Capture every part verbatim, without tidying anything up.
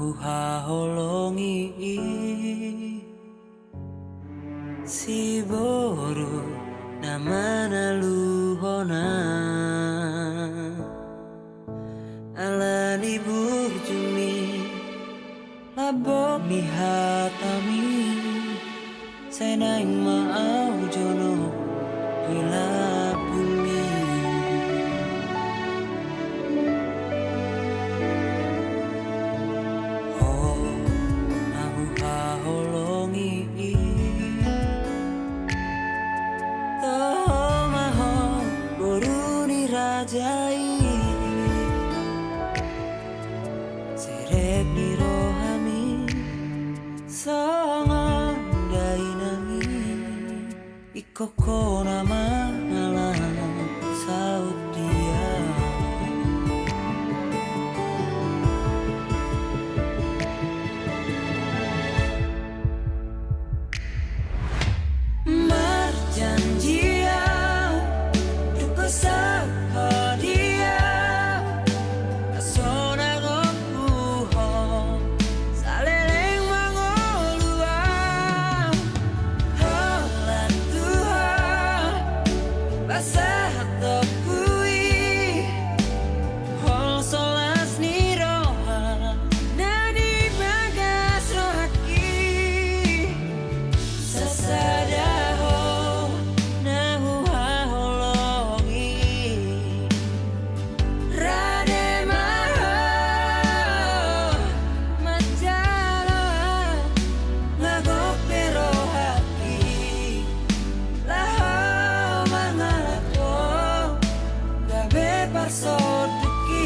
Huhaholongi i siboru na manaluhon ahu ala ni burjumi, lambok ni hatami. Sai naeng ma ahu jonok di lambungmi. Ho na huhaholongi i, toho ma ho boru ni raja i. Serep ni rohami songon dainangi, ingkon ho na mangalap saut dia. Marjanji ahu, dung husaut ho dia, sonang ompu ho, saleleng mangolu ahu. Holan Tuhan, pasahat ompu i, holso las ni roha na di bagas rohangki. Sasada ho na huhaholongi, rade ma ho manjalo ahu, nga gok pe rohangki. Laho mangalap ho, gabe parsondukki.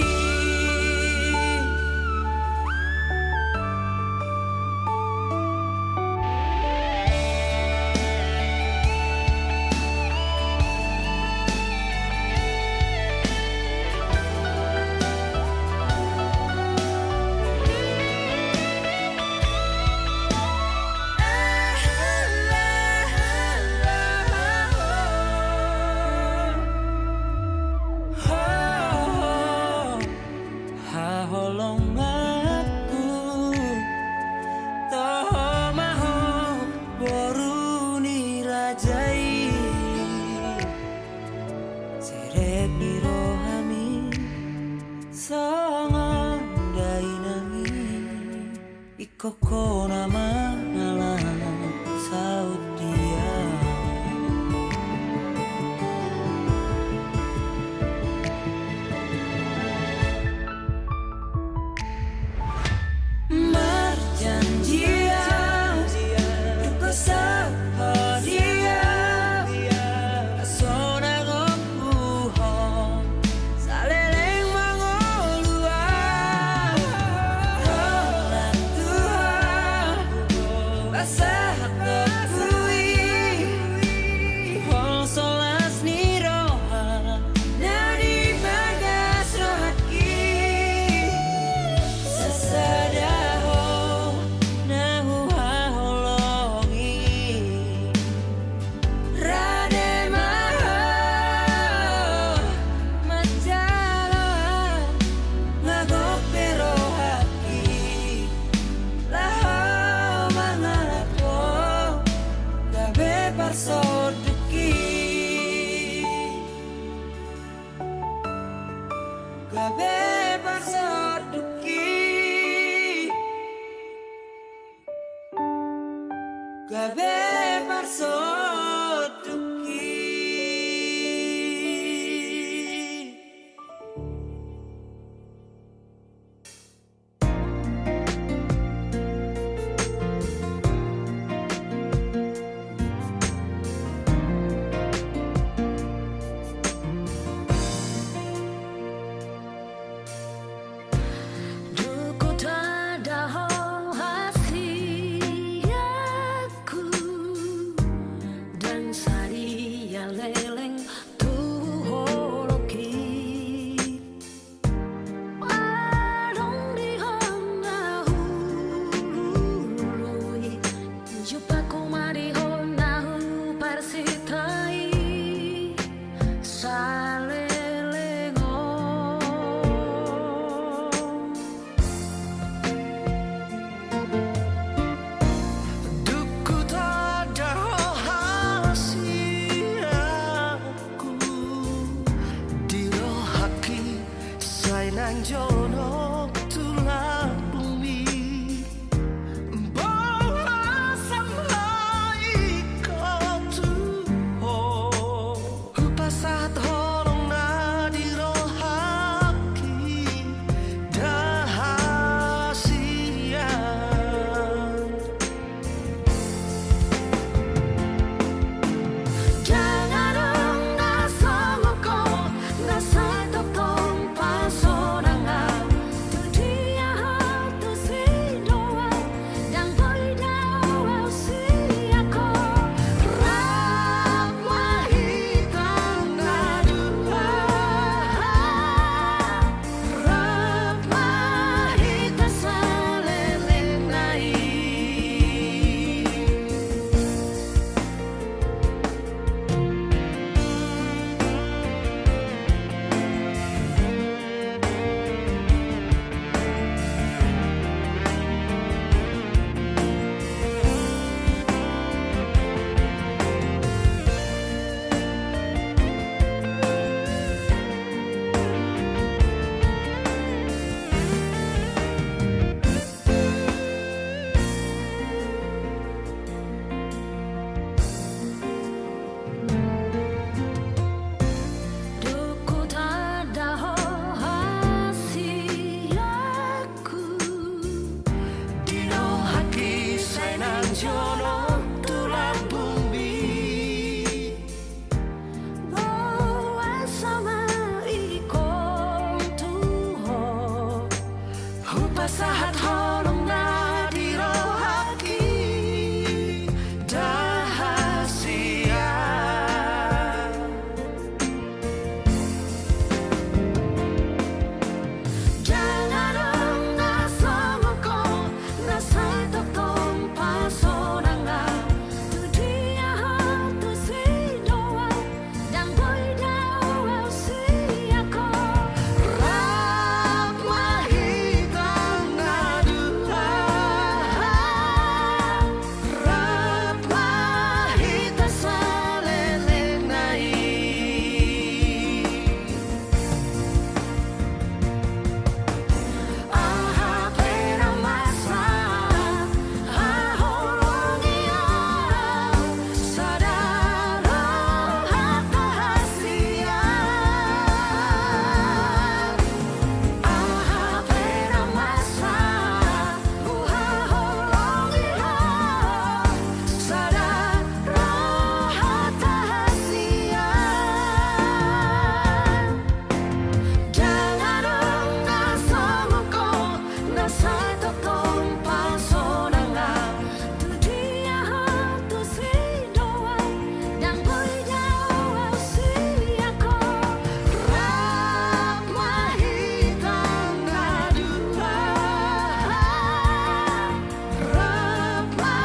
Haholonganku, toho ma ho boru ni raja i. Serep ni rohami songon dainangi, ingkon ho na mangalap saut dia. Marjanji ahu, dung husaut ho dia, sonang ompu ho, saleleng mangolu ahu. Holan Tuhan, pasahat ompu i, holso las ni roha na di bagas rohangki. Sasada ho na huhaholongi, rade ma ho manjalo ahu, nga gok pe rohangki. Laho mangalap ho, gabe parsondukki. Gabe parsondukki. Gabe parsondukki. Nang jonok tu lambungmi, boasa ma ingkon tu ho? Hupasahat holong na di rohangki, ndang hasian. Ndang adong na songon ho, na sai tongtong pasonangan. Tu dia ho, tu si do au, ndang boi do au sian ho. Rap ma hita na dua. Rap ma hita salelengna i. Dung hutanda ho hasianku, di rohangki sai nang jonok tu lambungmi. Boasa ma ingkon tu ho? Hupasahat holong na di rohangki, ndang hasian. Ndang adong na songon ho, na sai tongtong pasonangan. Tu dia ho, tu si do au, ndang boi do au sian ho. Rap ma hita na dua. Rap ma hita salelengna i. Aha pe na masa, haholongi au, sada roha ta hasian. Aha pe na masa, huhaholongi ho, sada roha ta hasian. Ndang adong na songon ho, na sai tongtong pasonangan. Tu dia ho, tu si do au, ndang boi do au sian ho. Rap ma hita na dua. Rap ma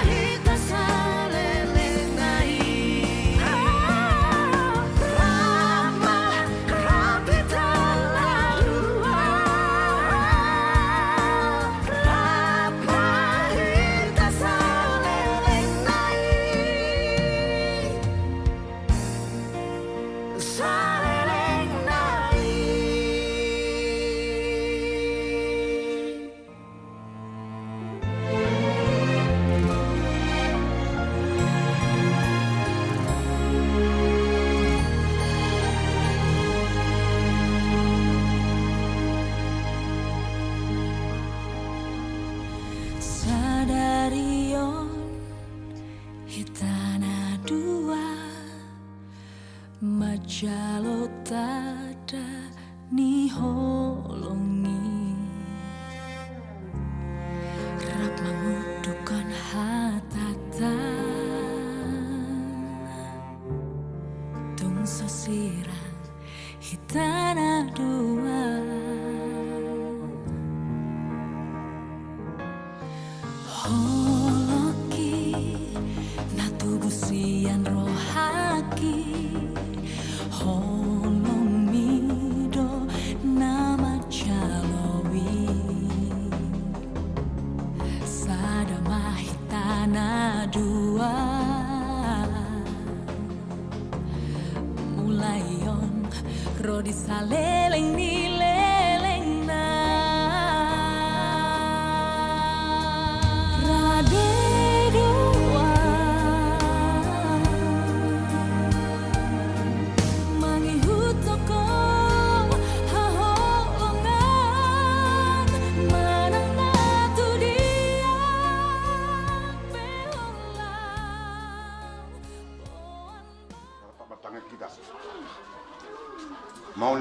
hita salelengna i. Rap ma, rap hita na dua. Rap ma hita salelengna i. Salelengna i. Sadari on hita na dua manjalo tanda ni holong i. Rap mangundukhon hatanta. Tung so sirang hita na dua. Holongki na tubu sian rohangki, holongmi do na manjalo i. Sada ma hita na dua. Mulai on ro di saleleng ni le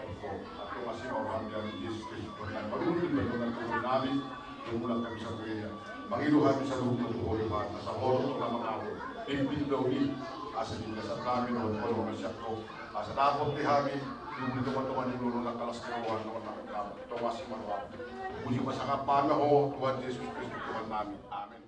Antong asi ma rohaM, di hamu Jesus Kristus Tuhan nami, marundur ma dongan tubu nami, dung mulak hami sapulinna. Mangido hami saluhutna tu Ho Tuhan, asa Ho do na mangalo, pimpin ma uli, asa di bagasan nami dohot holong na sian Ho, asa dapot di hami, tubu di tongatonga ni ulaon na las ni roha, na mangalo. Antong asi ma rohaM. Puji ma sangap hami Ho Tuhan Jesus Kristus Tuhan nami. Amen.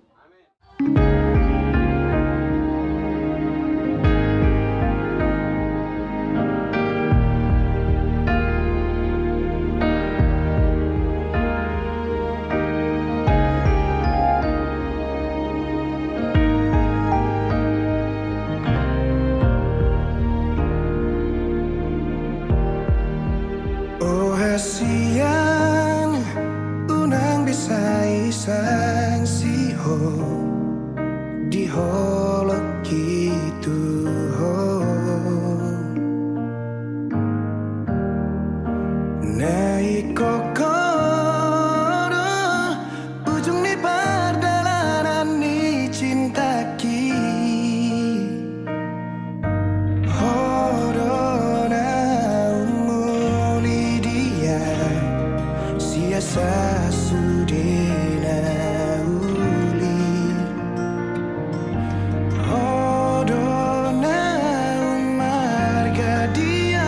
O hasian, unang be sai sangsi ho di holongki tu ho. Na ingkon ho do ujung ni pardalanan ni cintaki. Ho do na umuli dia sian sasudena uli. Ho do na umarga dia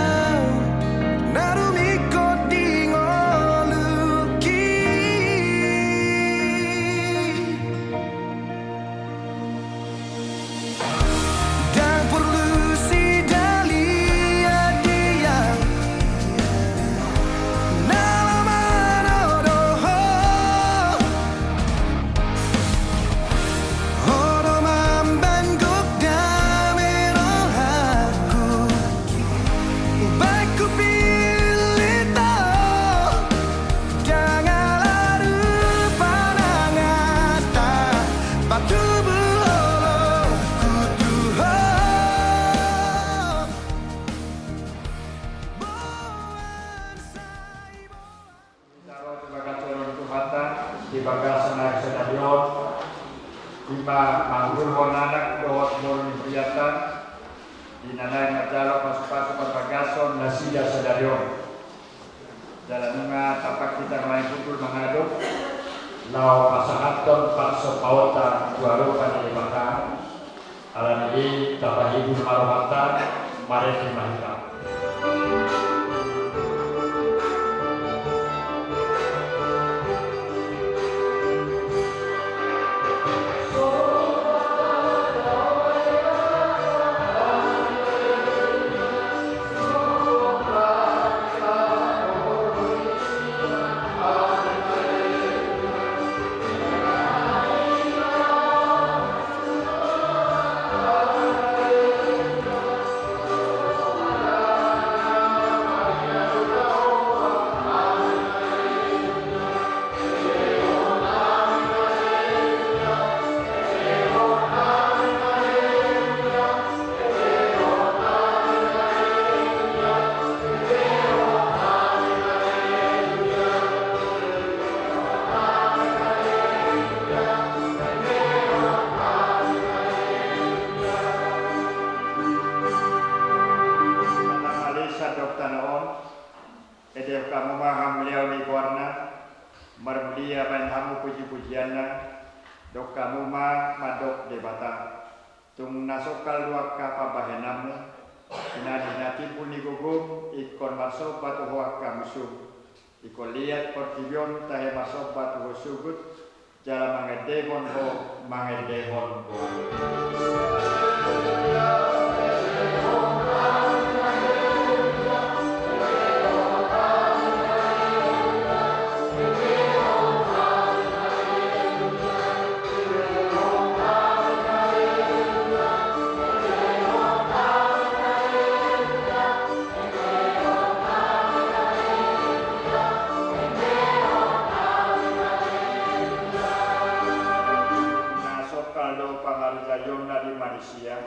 na rumingkot di ngolungki. Ndang porlu sidaliandian na laho manodo ho. Ho do mambanggung dame rohangku. Baen hupillit ho. Ndang ala rupa na gata patubu holongku tu ho. Boan sai boan. Di bagasan Tuhan, di bagasan ari sadari on, ima mangulhon anak dohot boru ni hurianta, di na naeng manjalo pasupasu parbagason nasida sadari on. Jala nunga tampak hita nuaeng hundul mangadop, laho pasahathon pansompaonta tu adopan ni Debata. Alani i, tapahibul ma rohanta, marende ma hita. Mangalisan do tano on, ede hamu ma hamuliaon ni goarna, marmulia baen hamu pujipujianna, dohot hamu ma mandok Debata. Tung na songkal do angka pambahenanmu, Inang na timbul ni gogom, ingkon marsomba tu Ho angka musum. Ingkon liat portibi on tahe marsomba tu Ho suhut, jala mangendehon Ho, mangendehon Ho. Na songkal do pangarajaionna di manisia,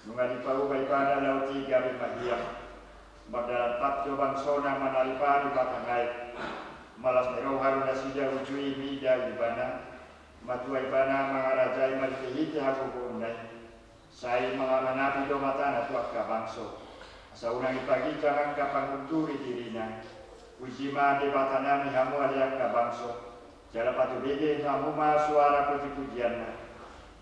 nunga dipauma ibana laut i gabe mahiang. Mardalan pap do bangsona manaripari batang aek. Malas ni roha do nasida uju i mida ibana. Matua ibana mangarajai marhitehite hagogoonna i. Sai mangaranapi do matana tu angka bangso, asa unang ipaginjang angka pangunduri dirina. Puji ma Debatanami hamu ale angka bangso, jala patubege hamu ma soara pujipujianna.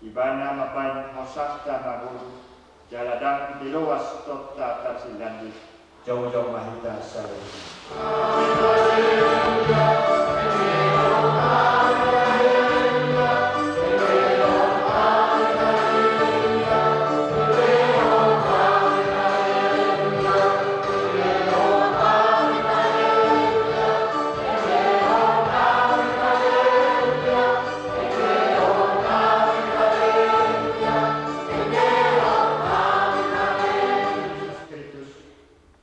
Ibana mambahen hosanta mangolu, jala ndang diloas tonta tarsilandik. Jongjong ma hita saluhutna.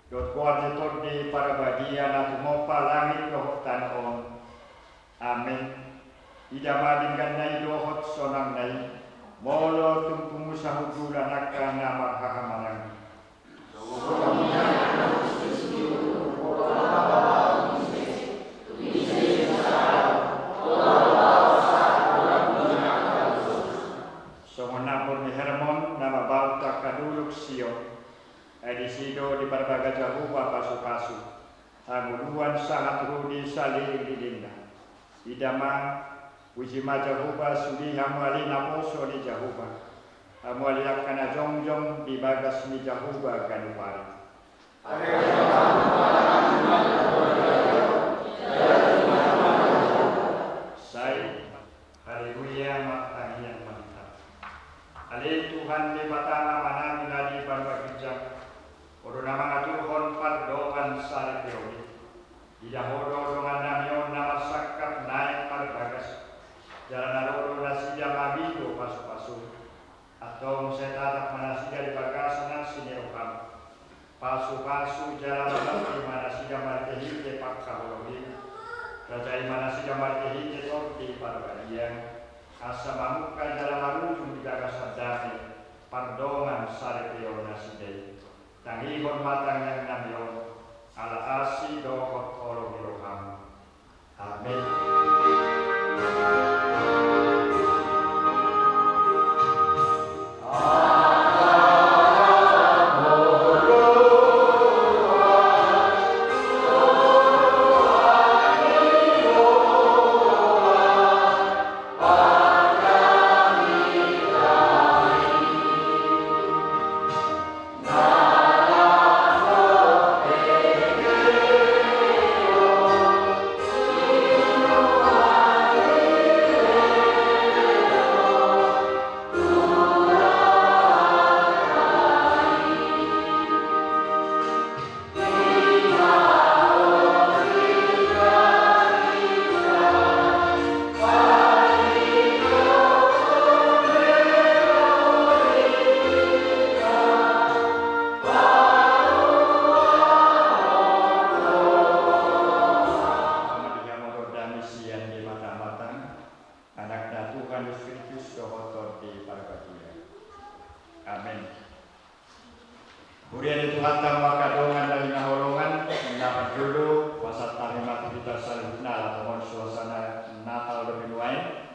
Dohot goar ni Tondi Parbadia na tumompa langit dohot tano on. Amen. Ida ma dengganna i dohot sonangna i, molo tung pungu sahundulan angka na marhahamaranggi. Songon nambur ni Hermon na mambahen tu angka dolok Sion. Ai disi do diparbaga Jahowa pasupasu, hangoluan sahat ro di salelenglelengna. Ida ma, puji ma Jahowa, sude hamu ale naposo ni Jahowa, hamu ale angka na jongjong di bagas ni Jahowa ganup ari. Sai haleluya, martangiang ma hita. Ale Tuhan Debata Amanami na di banua ginjang, Ho do na mangaturhon pardongan saripeon i. Ida Ho do dongannami on na marsangkap naeng marbagas, jala na ro do nasida mangido pasupasum. Antong sai tatap ma nasida di bagasan asi ni roham. Pasupasu jala ramoti ma nasida marhitehite pangkaholongi. Rajai ma nasida marhitehite Tondi Parbadia, asa mamungka jala marujung di bagasan dame pardongan saripeon nasida i. Tangihon ma tangiangnami on, ala asi dohot holong ni roham. Amen. Dame sian Debata Amanami, Anakna Tuhan Jesus Kristus dohot Tondi Parbadia. Amen. Huria ni Tuhanta, angka dongan na hinaholongan, na parjolo pasahat hami ma tu hita saluhutna ala tongon suasana Natal dohot nuaeng.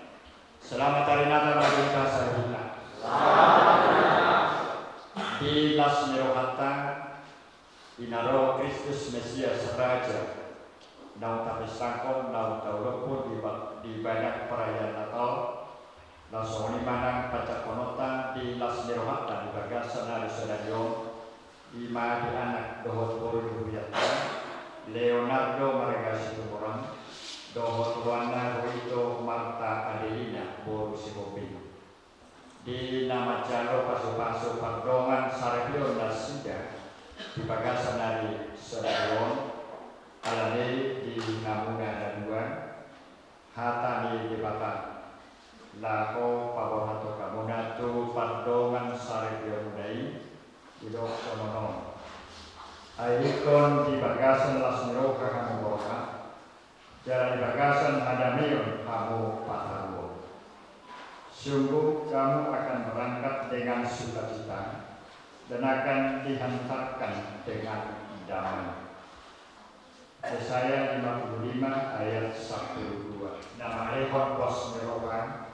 Selamat Hari Natal ma di hita saluhutna. Di las ni rohanta, di na ro Kristus Mesias Raja, naung tapestahon, naung taulakhon di ba-, di bagas perayaan Natal, na songon i ma nang panjangkononta di las ni rohanta di bagasan ari sadari on, I ma di anak dohot boru ni hurianta, Leonardo marga Situmorang, dohot rohana ro ito Marta Adelina boru Sihombing. Di na manjalo pasupasu pardongan saripeon nasida di bagasan ari sadari on, alani i di hamuna na dua, hata ni Debata, laho paborhathon hamuna tu pardongan saripeonmuna i, didok songon on. Ai ingkon di bagasan las ni roha hamu borhat, jala di bagasan hadameon hamu pataruhon. Sungguh kamu akan berangkat dengan sukacita dan akan dihantarkan dengan damai. Yesaya lima puluh lima ayat sampulu dua. Na mangalehon pos ni roha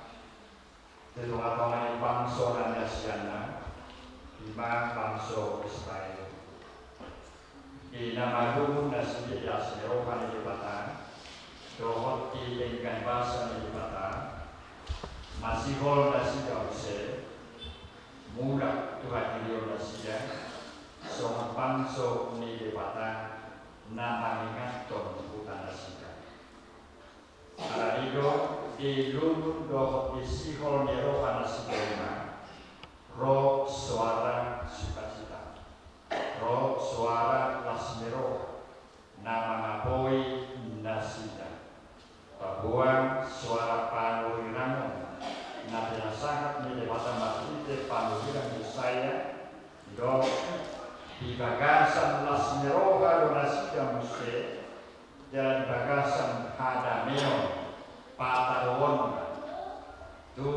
tu tongatonga ni bangso na niasianna, i ma bangso Israel. Di na malungun nasida di las ni roha ni Debata dohot di denggan basa ni Debata, masihol nasida muse mulak tu hadirion nasida songon bangso ni Debata na mangingathon huta nasida. Alani i do, di lungun dohot di sihol ni roha nasida i ma ro soara sukacita, ro soara las ni roha na mangapoi nasida. Paboa soara panurirang on na pinasahat ni Debata marhite panurirang Yesaya, didok, di bagasan las ni roha do nasida muse, jala di bagasan hadameon pataruhon tu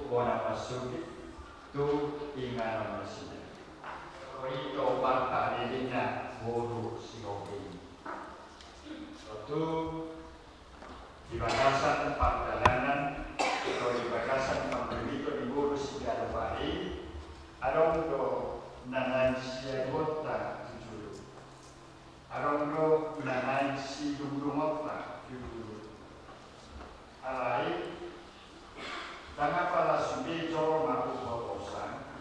bona pasugit tu inganan nasida. Ro ito Marta Adelina boru Sihombing. Tontu di bagasan pardalanan, atau di bagasan panggoigoion ni boru siganup ari, adong do na naeng siaduonta tu julu. Adong do na naeng sidungdungonta tu julu. Alai, ndang apala sude jolma umbotosa,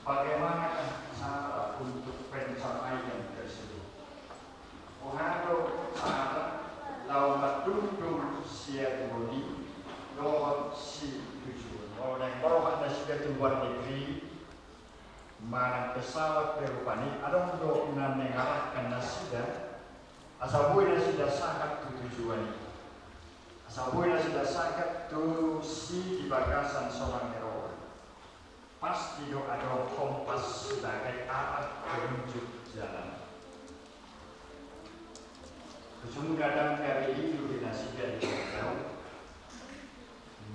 bagaimana cara untuk pencapaian tersebut? Boha do cara laho mandungdung siaduon i dohot situjuon? Molo naeng borhat nasida tu luar negeri, manang pesawat pe rupani, adong do na mengarahkan nasida, asa boi nasida sahat tu tujuan i. Asa boi nasida sahat tu si di bagasan sonang ni roha. Pasti do adong kompas sebagai arah penunjuk jalan. Ujungna ndang gabe i do di nasida di dalan.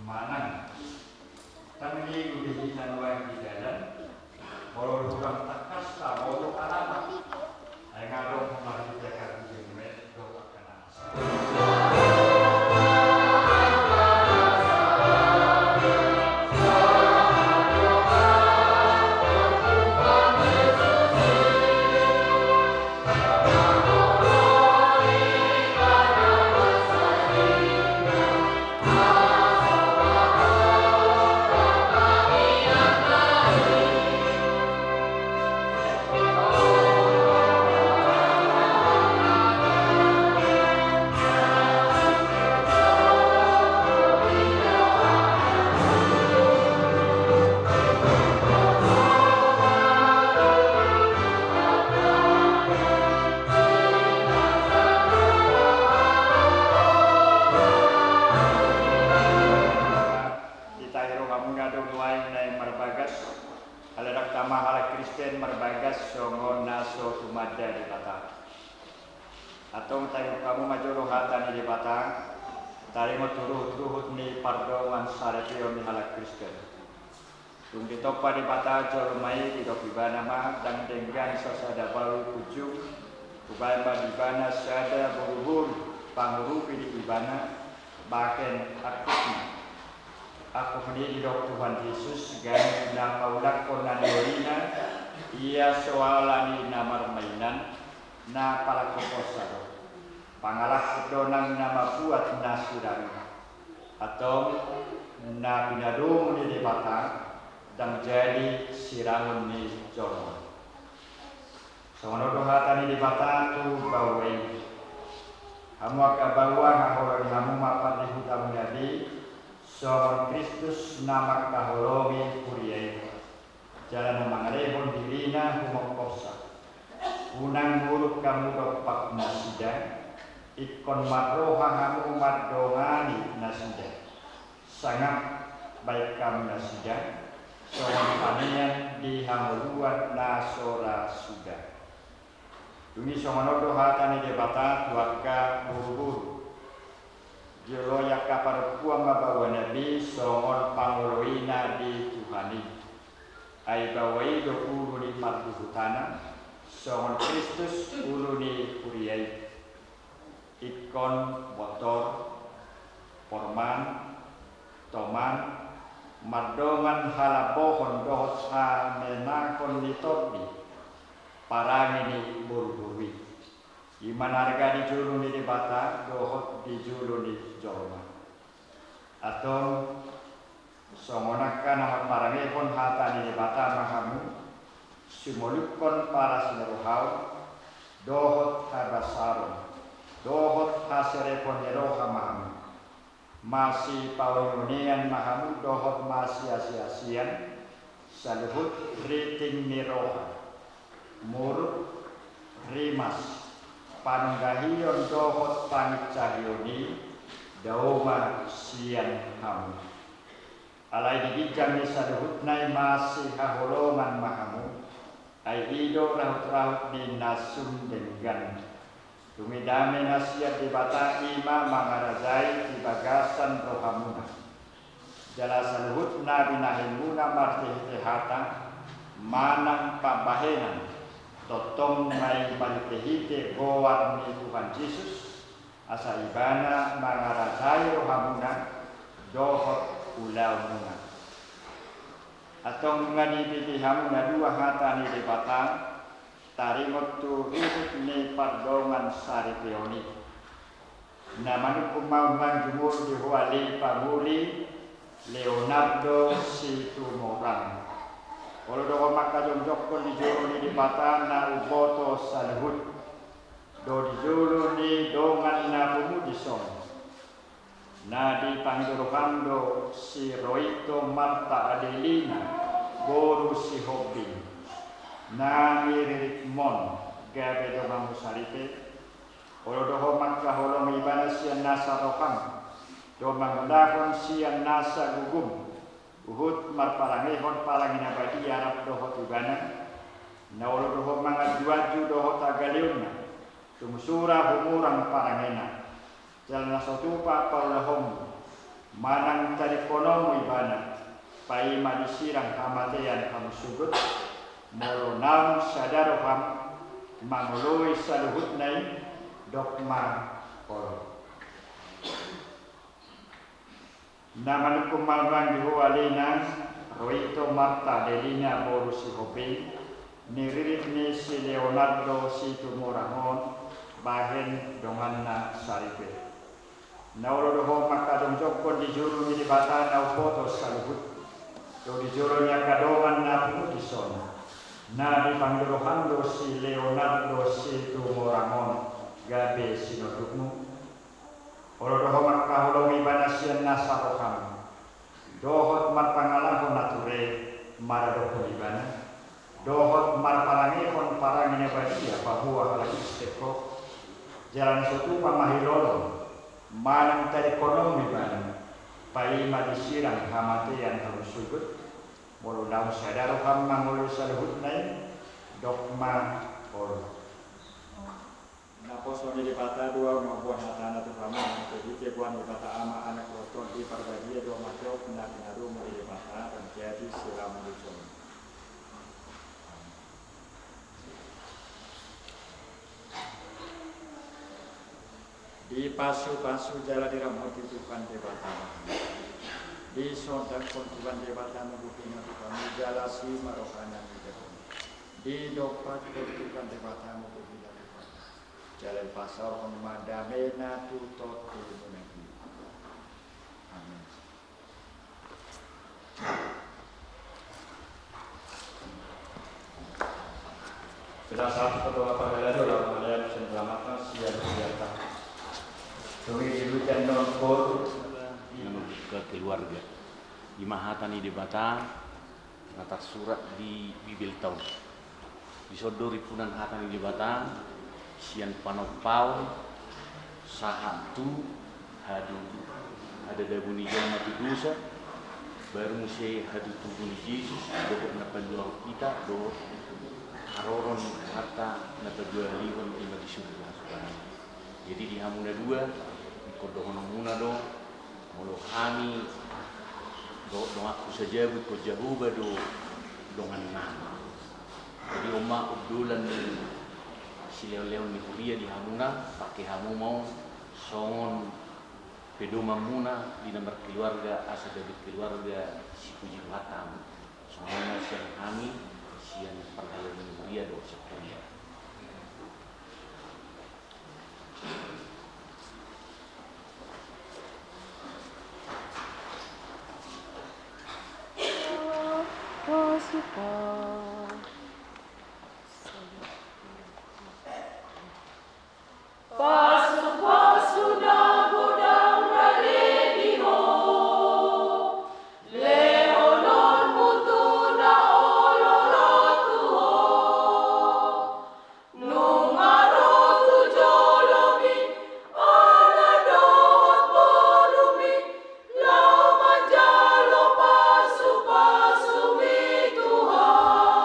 Manang ndang i do di na nuaeng di dalan. Molo hurang tangkas, molo alana. Ai nga adong marhite haguguon i do. Ditahi rohamuna do nuaeng naeng marbagas, ala ndang tama halak Kristen marbagas songon na so tumanda Debata. Antong taringot hamu ma jolo hata ni Debata, taringot tu ruhutruhut ni pardongan saripeon ni halak Kristen. Dung ditompa Debata jolma i, didok Ibana ma, ndang denggan sasada baoa punjung, hubaen ma di Ibana sada boruboru pangurupi di Ibana, bahen angkupna. Angkup ni i didok Tuhan Jesus, ganup na paulakhon na niolina, ia so ala ni na marmainan, na palangkuponsa do. Pangalangkup do nang na mambuat na sirang i. Antong na pinadomu ni Debata, ndang jadi sirangon ni jolma. Songon on do hata ni Debata tu baoa i. Hamu angka baoa, haholongi hamu ma pardihutamuna be, songon Kristus na mangkaholongi huria i, jala na mangalehon dirina humongkorsa. Unang muruk hamu dompak nasida, ingkon marroha hamu mandongani nasida. Sangap baen hamu nasida, songon panean di hangoluan na so ra suda. Dung i songon on do hata ni Debata tu angka boruboru. Dioloi angka parompuan ma baoana be songon pangoloina di Tuhan i. Ai baoa i do ulu ni pardihutamuna, songon Kristus ulu ni huria i. Ingkon botor, porman, toman, mardongan halambohon dohot hamenanghon ni tondi, parange ni boruboru i. I ma na arga di jolo ni Debata dohot di jolo ni jolma. Antong, songon angka na marparangehon hata ni Debata ma hamu, sumolunghon parasi ni rohaon, dohot habasaron, dohot haserepon ni roha ma hamu. Masipauneunean ma hamu dohot masiasiasian, saluhut riting ni roha. Muruk, rimas, panunggahion dohot panginsahion i, dao ma sian hamu. Alai di ginjang ni saluhutna i masihaholongan ma hamu, ai i do rahutrahut ni na sun denggan. Dung i dame na sian Debata i ma mangarajai di bagasan rohamuna. Jala saluhut na binahenmuna marhitehite hata manang pambahenan, tongtong ma i marhitehite goar ni Tuhan Jesus, asa Ibana mangarajai rohamuna dohot ulaonmuna. Antong nunga dipipi hamu na dua hata ni Debata, taringot tu rihut ni pardongan saripeon i. Na manungkun ma unang jumolo di ho ale pangoli Leonardo Situmorang. Olo do ho mangkajongjongkon di jolo ni Debata na umboto saluhut, do di jolo ni dongan na pungu dison. Na dipangido roham do si Roito Marta Adelina boru Sihombing, na niriritmon gabe donganmu saripe. Olo do ho mangkaholongi ibana sian nasa roham, do mangulahon sian nasa gugum, huhut marparangehon parange na badia rap dohot ibana. Na olo do ho manganjuanju dohot hagaleonna, tung sura humurang parangena. Jala na so tupa paulahonmu manang tadingkononmu ibana, paima disirang hamatean hamu sogot. Molo naung sada roham mangoloi saluhutna i, dok ma olo. Na manungkun ma unang di ho alena Roito Marta Adelina boru Sihombing, niririt ni si Leonardo Situmorang on, bahen donganna saripe. Na olo do ho mangkajongjongkon di jolo ni Debata na umboto saluhut, do di jolo ni angka dongan na pungu dison. Na dipangido roham do si Leonardo Situmorang on gabe sinondukmu. Olo do ho mangkaholongi ibana sian nasa roham, dohot marpangalaho na ture maradophon ibana, dohot marparangehon parange na badia paboa halak Kristen ho. Jala na so tupa mangilolong manang tadingkononmu ibana, paima disirang hamatean hamu sogot. Molo naung sada roham mangoloi saluhutna i, dok ma olo. Naposo ni Debata do ahu na umboan hatana tu hamu, marhitehite goar ni Debata Ama, Anak dohot Tondi Parbadia do, ma jolo na pinadomu ni Debata, manjadi siramu di jolo. Dipasupasu jala diramoti Tuhan Debata. Disondangkon Tuhan Debata mangihut na tu hamu jala asi ma rohana di hamu. Didompakkon Tuhan Debata mangihut na tu hamu jala dipasaorhon ma damena tu tondimuna i. Amin. Pedas Satu ketua panggilan dola melihat sendalamatna sian sianta. Tumi dilucan non kor. Membuka keluarga. Ima hata ni Debata na tarsurat di Bibelta on. Dison do rimpunan hata ni Debata sian panompaon sahat tu hadu-, hadadabu ni jolma tu dosa, baru muse hatutubu ni Jesus dohot na paluahon hita dohot haroro ni Tuhanta na paduahalihon ima di surgo hasuparan. Jadi di hamu na dua, ingkon dohononmuna do, molo hami dohot donganku sajabu ingkon Jahowa do dongannami. Jadi on ma obdolan ni silehonlehon ni huria di hamuna, pake hamu ma on songon pedomanmuna di na markeluarga asa gabe keluarga sipuji Tuhanta hamu. Songon i ma sian hami, sian parhalado ni huria dohot sian huria. Nunga ro tu jolomi anak dohot borumi, laho manjalo pasupasumi Tuhan.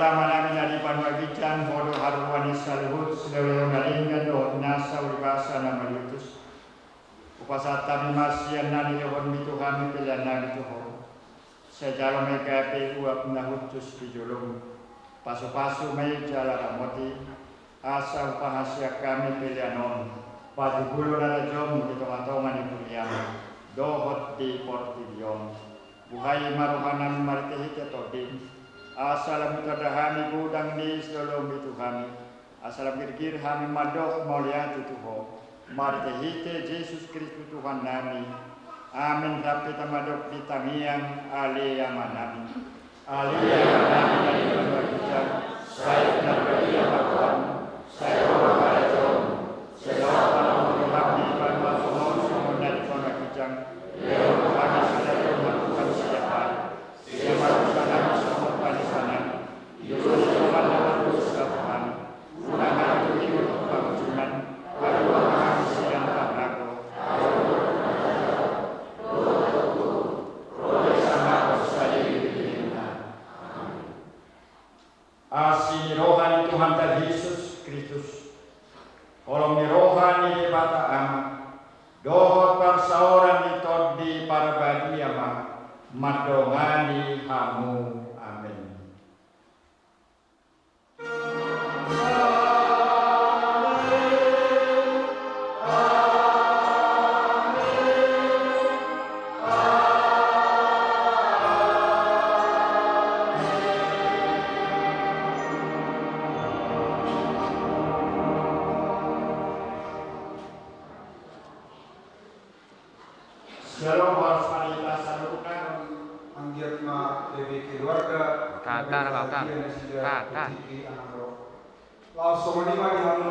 Amanami na di banua ginjang, Ho do haroa ni saluhut silehonlehon na denggan dohot nasa ulibasa na mauliutus. Hupasahat hami ma sian na nilehonmi tu hami pelean nami tu Ho. Sai jalo ma i gabe uap na hushus di jolomi. Pasupasu ma i jala ramoti, asa hupahasian hami pelean on, patupahon na rajom di tongatonga ni huriam dohot di portibi on. Buhai ma rohanami marhitehite Tondim, asa lam hutanda hami godang ni silolomi tu hami, asa lam girgir hami mandok mauliate tu Ho, marhitehite Jesus Kristus Tuhannami. Amen. Rap hita mandok di tangiang Ale Amanami. Ale Amanami na di banua ginjang, sai pinarbadia ma goarMu, sai ro ma harajaonMu, sai saut ma lomo ni rohaM di banua tonga on songon na di banua ginjang. Lehon ma hami sadari on hangoluan siapari. Sian parmusaan nami songon pangusahan nami di ulos ni roha na mangulos tu hami. Unang hami togihon tu pangunjunan, palua ma hami sian pangago. Asi ni roha ni Tuhanta Jesus Kristus, holong ni roha ni Debata Ama, dohot parsaoran ni Tondi Parbadia ma mandongani hamu. Amen. Shalom, horas ma di hita saluhutna. Anggiat ma T B keluarga. Kakak, kakak. Kakak. Laos songon i ma di hamu.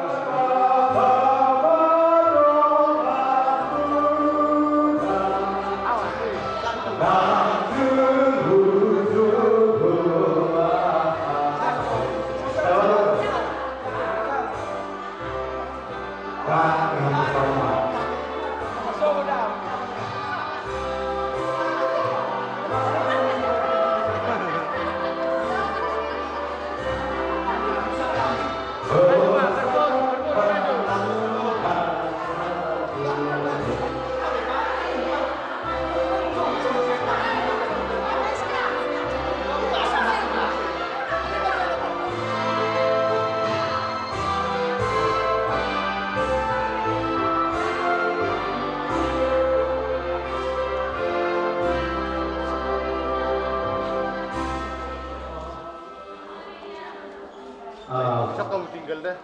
Bisa kamu tinggal deh.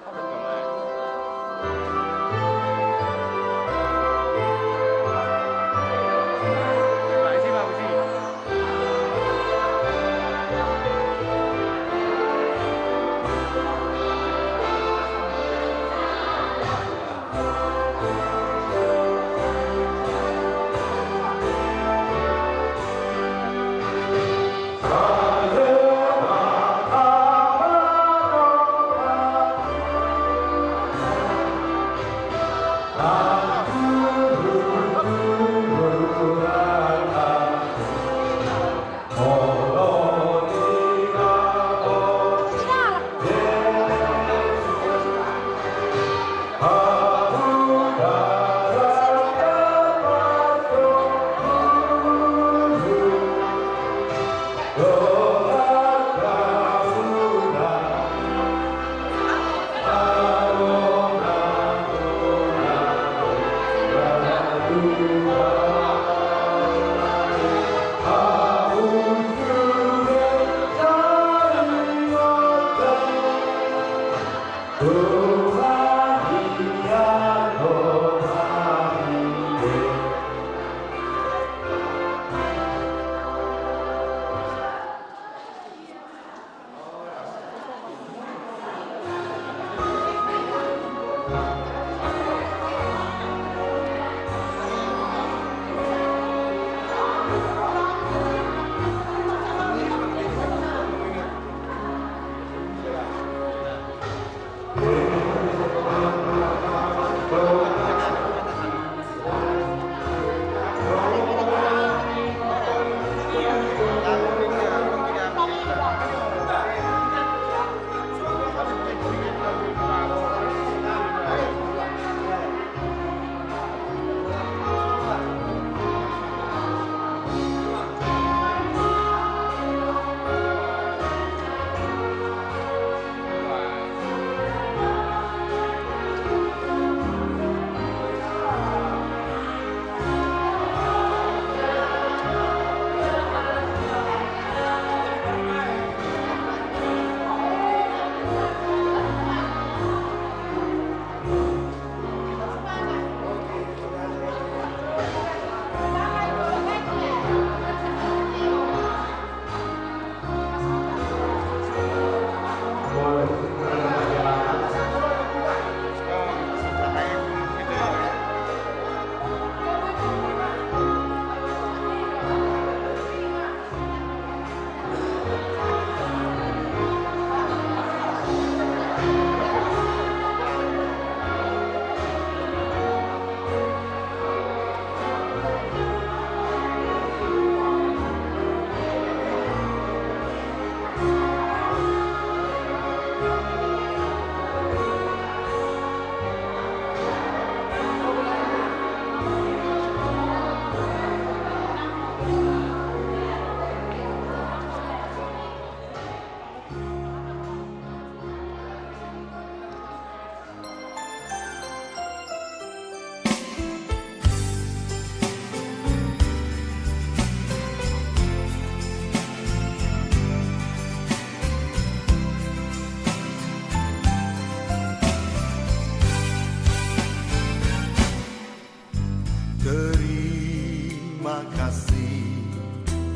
Kasih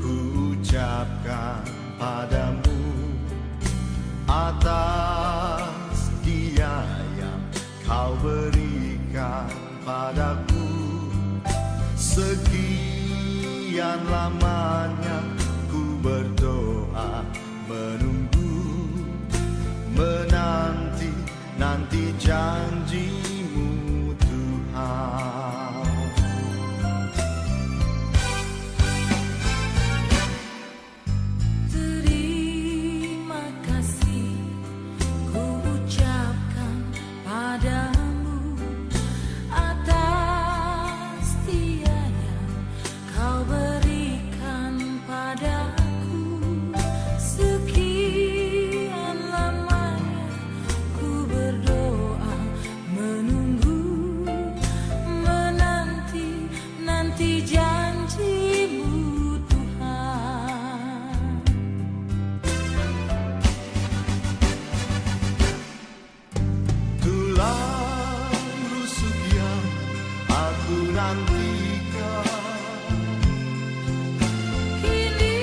kuucapkan padamu atas dia yang kau berikan padaku. Sekian lamanya ku berdoa, menunggu, menanti, nanti janji-Mu, Tuhan. Terima kasih kuucapkan padamu atas dia yang kau berikan padaku. Sekian lamanya ku berdoa, menunggu, menanti, nanti janji-Mu, Tuhan. Tulang rusuk yang aku nantikan, kini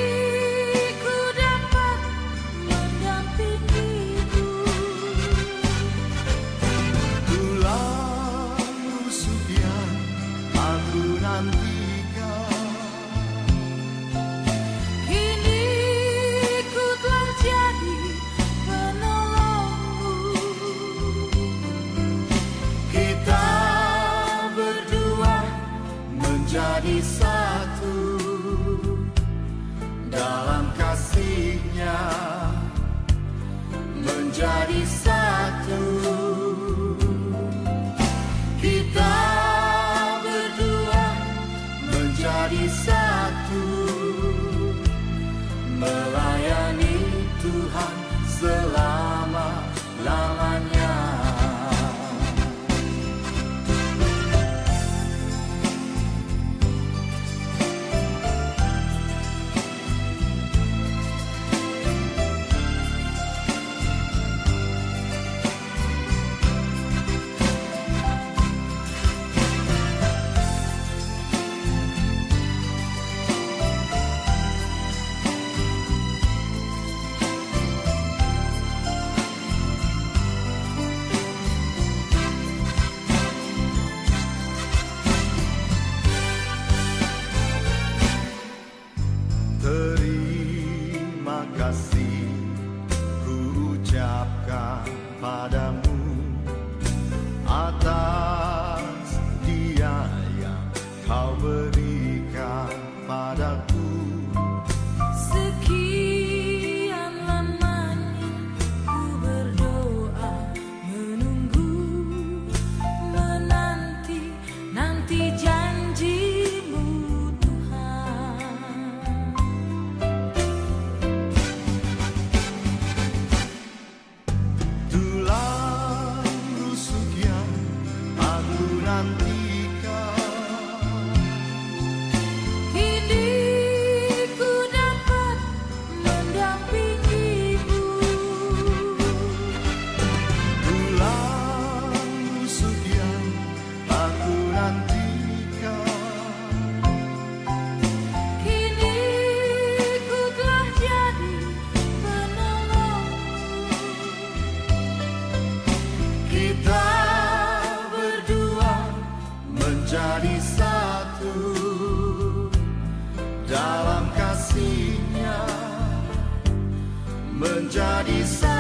ku dapat mendampingi-Mu. Tulang rusuk yang aku nantikan, kini ku telah jadi penolong-Mu. Kita berdua menjadi satu dalam kasih-Nya, menjadi satu. Kita berdua menjadi satu, melayani Tuhan selama-lamanya. Terima kasih kuucapkan padamu atas dia yang kau berikan padaku. Sekian lamanya ku berdoa, menunggu, menanti, nanti janji-Mu, Tuhan. Tulang rusuk yang aku nantikan, kini ku dapat mendampingi-Mu. Tulang rusuk yang aku nantikan, kini ku telah jadi penolong-Mu. Kita berdua menjadi satu dalam kasih-Nya, menjadi satu.